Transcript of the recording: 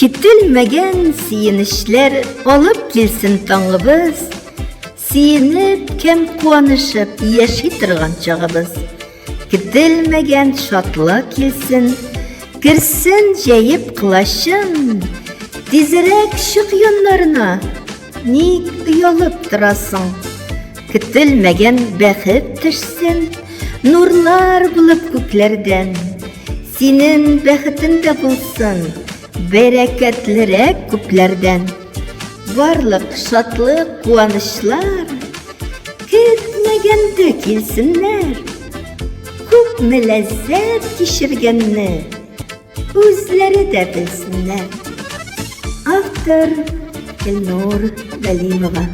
Көтелмәгән сөенечләр алып килсен таңыбыз, Сөенеп кем куанышып яши торган чагыбыз. Көтелмәгән шатлык килсен, керсен җәеп колачын, Тизрәк чык яннарына, ник оялып торасың? Көтелмәгән бәхет төшсен, нурлар булып күкләрдән. Синен бәхетен дә булсын, бәрәкәтлерәк күпләрдән. Барлык шатлык, куанычлар көтмәгәндә килсеннәр. Күпме ләззәт кичергәнне үзләре дә белсеннәр. Автор Элнур Галимова.